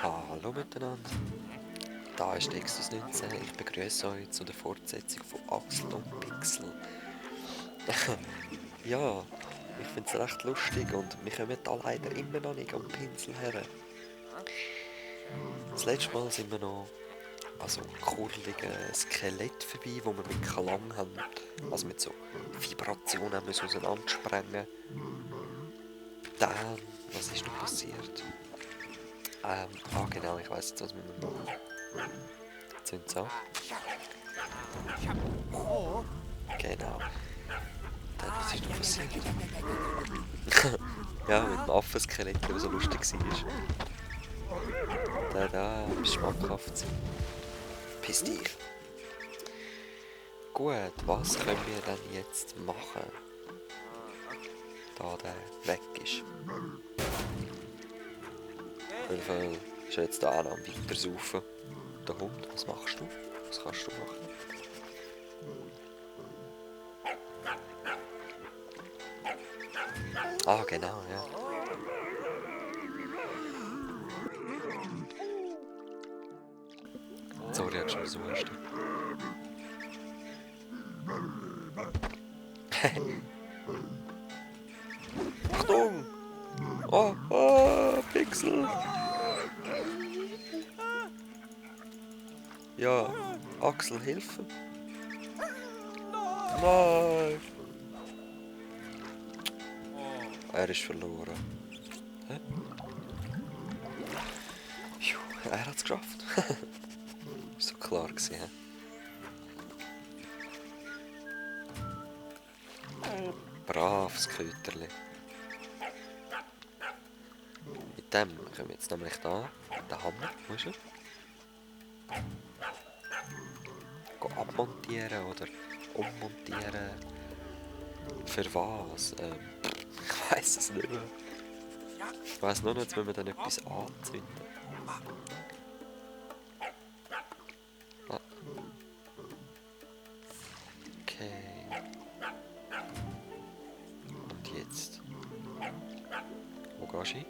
Hallo miteinander, da ist Nexus 19. Ich begrüße euch zu der Fortsetzung von Axel und Pixel. Ja, ich finde es recht lustig und wir kommen da leider immer noch nicht am Pinsel her. Das letzte Mal sind wir noch an so kurligen Skelett vorbei, wo wir mit Klang haben, also mit so Vibrationen müssen auseinandersprengen. Dann, was ist noch passiert? Genau, ich weiss jetzt, was wir machen. Jetzt sind sie an. Genau. Dann, was ist noch passiert? Ja, mit dem Affenskelett, der so lustig war. Da, schmackhaft sein. Piss dich. Gut, was können wir denn jetzt machen? Da der weg ist. Auf jeden Fall ist er jetzt da auch noch am Weitersaufen. Der Hund, was machst du? Was kannst du machen? Ah, genau, ja. Sorry, ich hab schon so Husten. Achtung! Oh, Pixel! Ja, Axel, Hilfe! Nein! Er ist verloren. Hä? Er hat es geschafft. Ist so klar gewesen, hä? Braves Köterli. Mit dem können wir jetzt nämlich da, den Hammer, wo ist er? Abmontieren oder ummontieren. Für was? Ich weiss es nicht mehr. Ich weiss nur noch, jetzt müssen wir dann etwas anzünden. Ah. Okay. Und jetzt? Wo gehst du hin?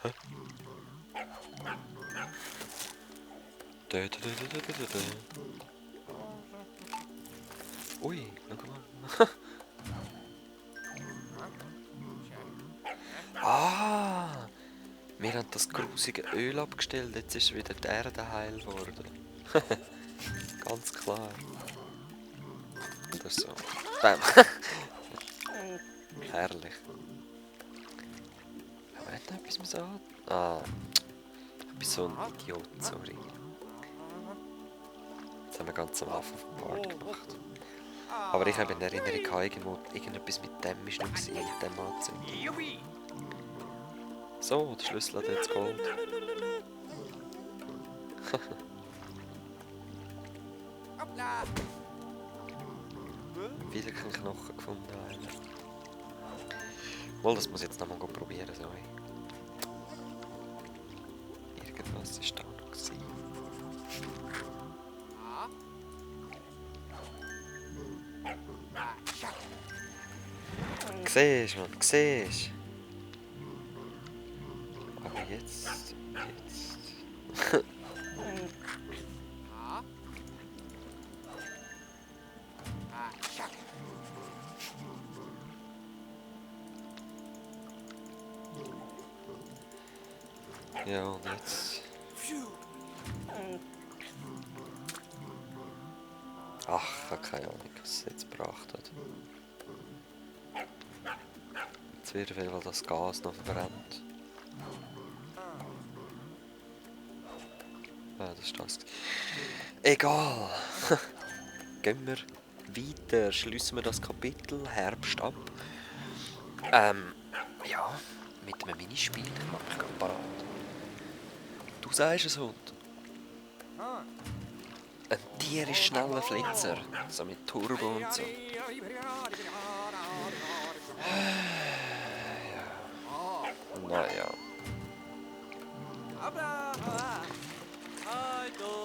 Hä? Ui, schau mal. Ah! Wir haben das grusige Öl abgestellt, jetzt ist wieder die Erde heil geworden. Ganz klar. Oder so. Bam! Herrlich. Haben wir nicht noch etwas sagen? Ah. Ich bin so ein Idiot, sorry. Das haben wir ganz am Anfang vom Part gemacht. Aber ich habe in Erinnerung irgendetwas mit dem ist noch gewesen, mit dem anzünden. So, der Schlüssel hat jetzt Gold. Wieder keinen Knochen gefunden, Alter. Wohl, das muss ich jetzt nochmal probieren, so. Irgendwas ist da noch gewesen. Siehst, Mann, siehst. Aber jetzt. Ja, und jetzt. Ach, ich habe keine Ahnung, was es jetzt gebracht hat. Jetzt wird auf jeden Fall das Gas noch verbrennt. Ah, das ist das. Egal! Gehen wir weiter, schließen wir das Kapitel Herbst ab. Ja, mit einem Minispiel, ich mache mich gerade parat. Du sagst es, Hund. Ein tierisch schneller Flitzer, so mit Turbo und so. Naja.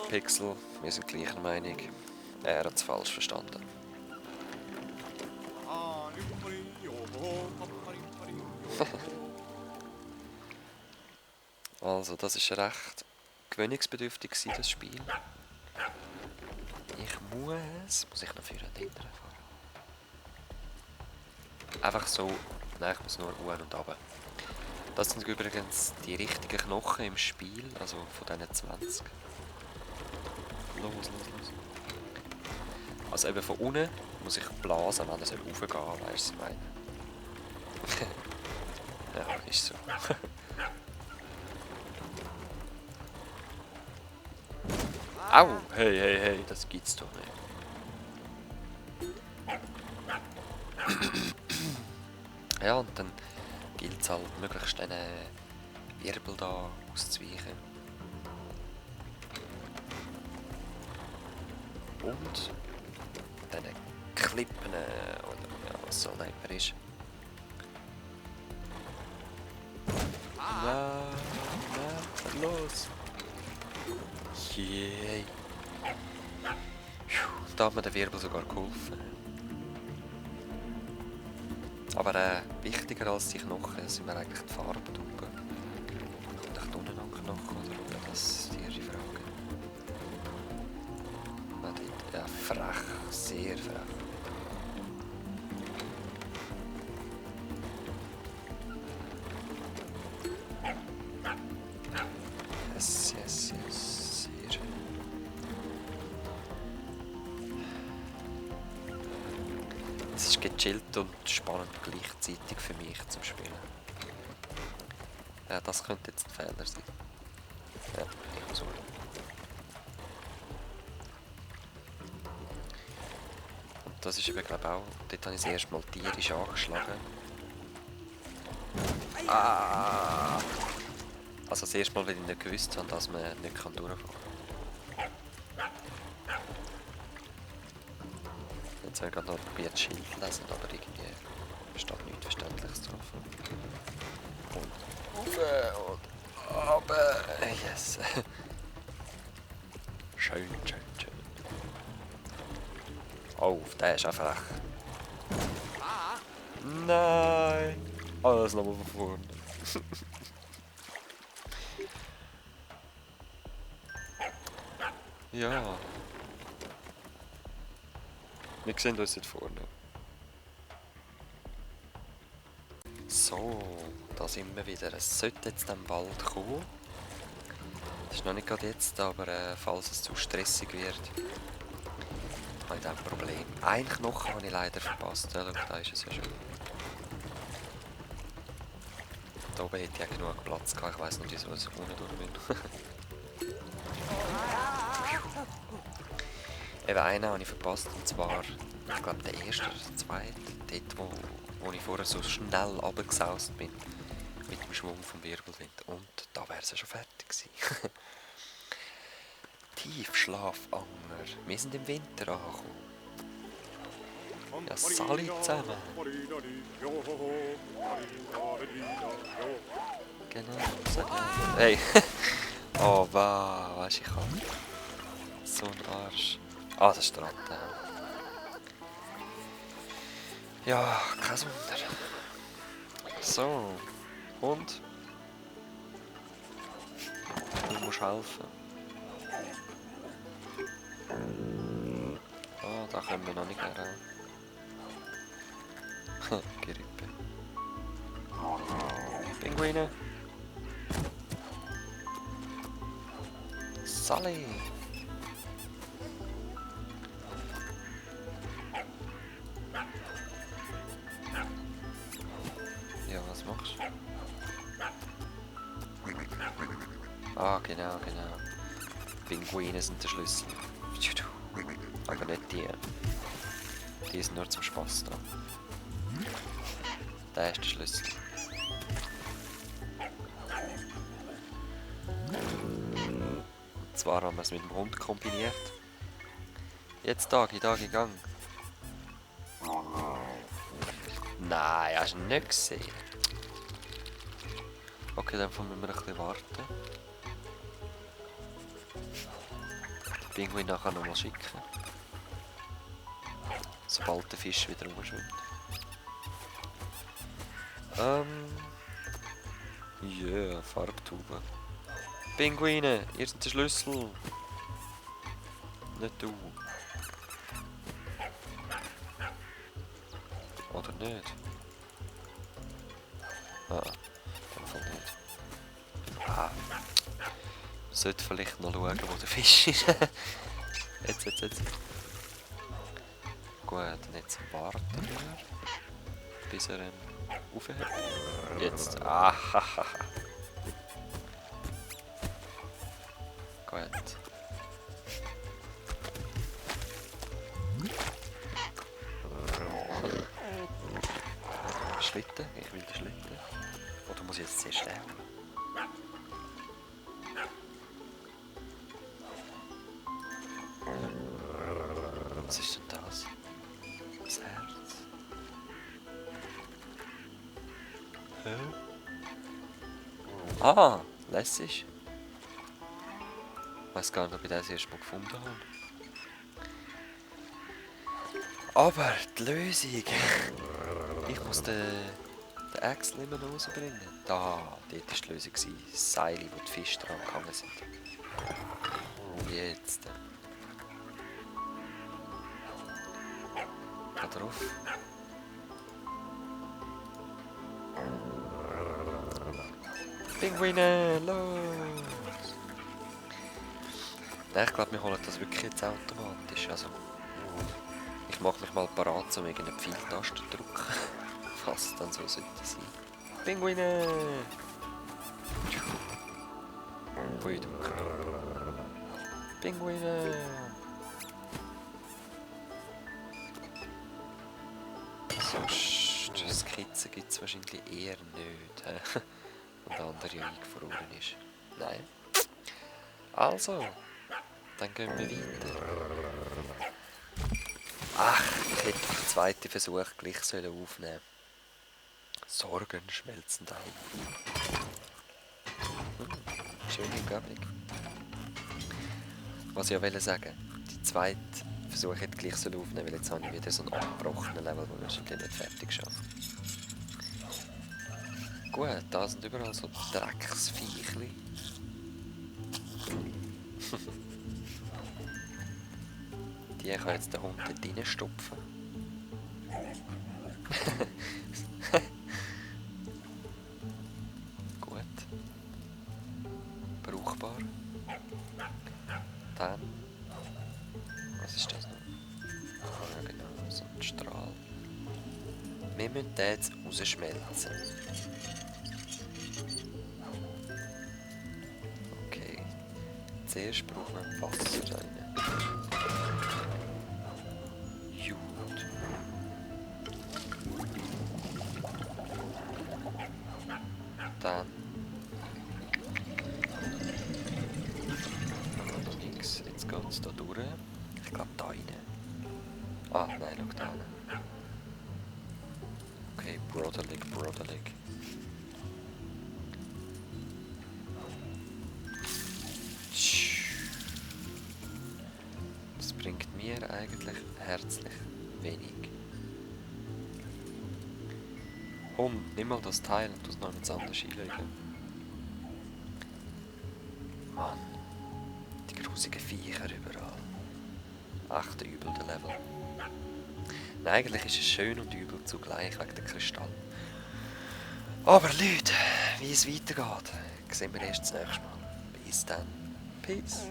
Pixel, wir sind gleicher Meinung. Er hat es falsch verstanden. Also, das ist recht gewöhnungsbedürftig gewesen, das Spiel. Muss ich noch für einen Hinterher fahren? Einfach so, nein, ich muss nur U und runter. Das sind übrigens die richtigen Knochen im Spiel, also von diesen 20. Los. Also eben von unten muss ich blasen, wenn er raufgehen soll, weißt du, was ich meine? Ja, ist so. Au! Hey, das gibt's doch nicht. Ja, und dann gilt es halt, möglichst diesen Wirbel da auszuweichen. Und diesen Klippen, oder ja, was so immer ist. Nein, los! Yay! Da hat mir der Wirbel sogar geholfen. Aber wichtiger als die Knochen sind mir eigentlich die Farbentuben. Kommt echt unten an Knochen oder oben? Das ist die erste Frage. Ja, frech. Sehr frech. Yes. Sehr. Es ist gechillt und spannend gleichzeitig für mich zum Spielen. Ja, das könnte jetzt ein Fehler sein. Ja, ich muss holen. Und das ist eben, glaube ich, auch... Dort habe ich das erste Mal tierisch angeschlagen. Ah! Also das erste Mal, weil ich nicht gewusst habe, dass man nicht durchfahren kann. Jetzt habe ich gerade noch probiert, das Schild zu lesen, aber irgendwie steht nichts Verständliches drauf. Und rauf und runter. Yes. Schön. Oh, der ist auch frech. Nein! Alles nochmal von vorne. Ja. Wir sehen uns jetzt vorne. So, da sind wir wieder. Es sollte jetzt dann bald kommen. Das ist noch nicht gerade jetzt, aber falls es zu stressig wird, habe ich dann ein Problem. Einen Knochen habe ich leider verpasst. Ja, da ist es ja schon. Da oben hätte ich ja genug Platz gehabt. Ich weiss nicht, wieso ich unten durch bin. Eben einen habe ich verpasst, und zwar, ich glaube, der erste oder der zweite, dort, wo ich vorher so schnell runtergesaust bin, mit dem Schwung vom Wirbelwind. Und da wäre es ja schon fertig gewesen. Tiefschlafanger. Wir sind im Winter angekommen. Ja, Sali zusammen. Genau, sag ich. Hey. Oh, wow, weisst du, ich kann. So ein Arsch. Ah, das ist der Rand. Ja, kein Wunder. So. Und? Du musst helfen. Ah, da können wir noch nicht her. Gerippe. Pinguine. Sally. Ja, was machst du? Ah, genau. Pinguine sind der Schlüssel. Aber nicht die. Die sind nur zum Spaß da. Der ist der Schlüssel. Und zwar haben wir es mit dem Hund kombiniert. Jetzt Dagi, Gang. Nein, hast du nicht gesehen. Okay, dann müssen wir ein bisschen warten. Den Pinguin nachher nochmal schicken. Sobald der Fisch wieder rumschwimmt. Yeah, Farbtube. Pinguine, ihr seid der Schlüssel. Nicht du. Oder nicht? Ah, in dem Fall nicht. Ah. Sollte vielleicht noch schauen, wo der Fisch ist. Jetzt. Gut, dann jetzt warten wir, bis er aufhört. Jetzt. Ahaha. Gut. Schlitten? Ich will den Schlitten. Oder muss ich jetzt zuerst sterben? Was ist denn das? Das Herz. Hä? Ah, lässig. Ich weiß gar nicht, ob ich das erst mal gefunden habe. Aber die Lösung. Ich muss den Axel immer noch rausbringen. Da, dort war die Lösung. Das Seil, wo die Fische dran gehangen sind. Jetzt. Da drauf. Pinguine, los! Nein, ich glaube, wir holen das wirklich jetzt automatisch. Also, ich mache mich mal parat, um irgendeine Pfeiltaste zu drücken. Falls es dann so sollte sein. Pinguine! Ui, du. Pinguine! So, Skizzen gibt es wahrscheinlich eher nicht. Und der andere eingefroren ist. Nein. Also, dann gehen wir weiter. Ach, ich hätte den zweiten Versuch gleich aufnehmen sollen. Sorgen schmelzen auf. Schöne Gabelung. Was ich ja sagen wollte, die zweite Versuch hätte gleich aufnehmen sollen, weil jetzt habe ich wieder so einen abgebrochenen Level, wo ich wahrscheinlich nicht fertig schaffe. Gut, da sind überall so Drecksviechli. Die kann jetzt der Hund dort reinstopfen. Gut. Brauchbar. Dann. Was ist das noch? Ja, genau, so ein Strahl. Wir müssen den jetzt rausschmelzen. Okay. Zuerst brauchen wir Wasser rein. Gut. Dann. Noch nichts. Jetzt geht es da durch. Ich glaube da rein. Ah, nein, schau da rein. Okay, Brotherlig. Das bringt mir eigentlich herzlich wenig. Hund, nimm mal das Teil und das noch ins andere einlegen. Mann, die grusigen Viecher überall. Echt übel der Level. Nein, eigentlich ist es schön und übel zugleich wegen der Kristall. Aber Leute, wie es weitergeht, sehen wir erst das nächste Mal. Bis dann. Peace.